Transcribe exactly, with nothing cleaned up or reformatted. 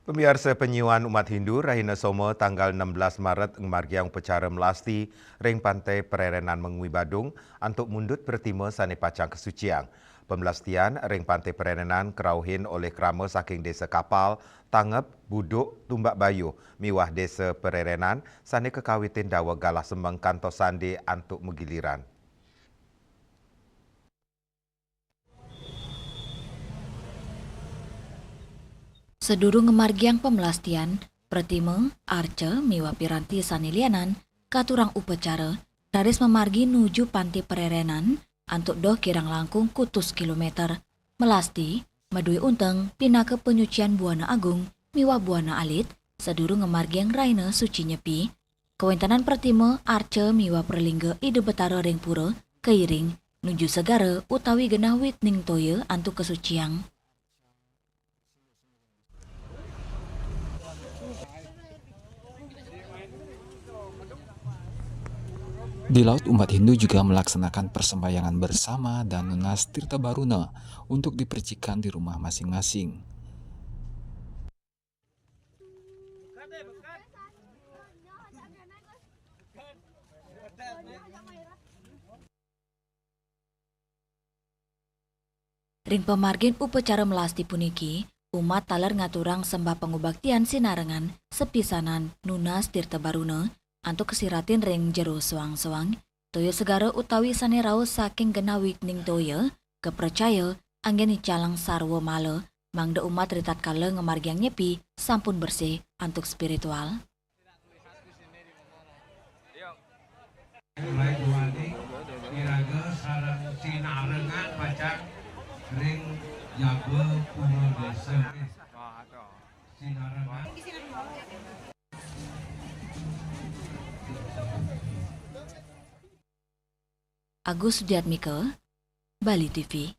Pamiarsa, panyiuan umat Hindu rahina Soma tanggal enam belas Maret ngamargiang upacara melasti ring Pantai Pererenan Mengwi Badung antuk mundut pratima sane pacang kasuciang. Pamelastian ring Pantai Pererenan karauhin olih krama saking Desa Kapal, Tangep, Buduk, Tumbak Bayuh miwah Desa Pererenan sane kakawitin daweg galah semeng kantos sande antuk magiliran. Sadurung ngamargiang pamelastian, pratima, arca miwah piranti sane lianan, katurang upacara, raris mamargi nuju Pantai Pererenan, antuk doh kirang langkung kutus kilometer. Melasti, madue unteng pinaka panyucian buana agung miwah buana alit, sadurung ngamargiang rahina suci Nyepi. Kawentenan pratima, arca miwah pralingga Ida Betara ring pura kairing nuju segara utawi genah witning toya antuk kasuciang. Di laut, umat Hindu juga melaksanakan persembahyangan bersama dan nunas tirta baruna untuk dipercikan di rumah masing-masing. Ring pamargin upacara melasti puniki, umat taler ngaturang sembah pangubaktian sinarengan sapisanan nunas tirta baruna antuk kasiratin ring jero soang-soang, toya segara utawi sane rauh saking genah witning toya, kapracaya anggen nicalang sarwa mala, mangda umat ritatkala ngamargiang Nyepi sampun bersih antuk spiritual. Mulai duaning iraga sareng sinarengan pacang ring jaba pura desa. Sinarengan. Agus Sudiatmika, Bali T V.